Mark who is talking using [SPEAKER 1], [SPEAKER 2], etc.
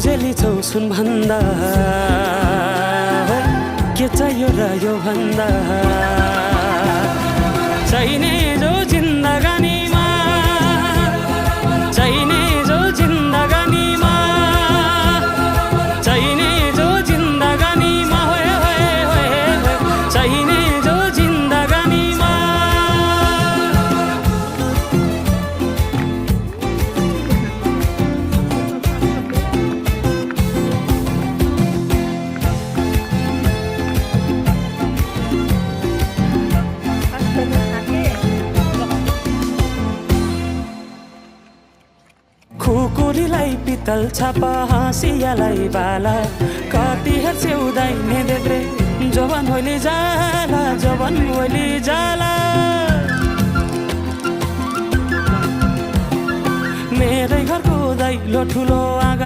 [SPEAKER 1] उजेली छौ सुन भन्दा के चाहियो र यो भन्दा चाहिने जो जिन्दगानीमा चाहिने जो जिन्दगानीमा चाहिने जो जिन्दगानीमा होए होए होए चाहिने जो जिन्दगानीमा खुकुरीलाई पितल छापा हाँसियालाई बाला कति हेर्छौ दाइने देब्रे जवान होली जाला जवान होली जाला मेरै घरको दैलो ठुलो आँगन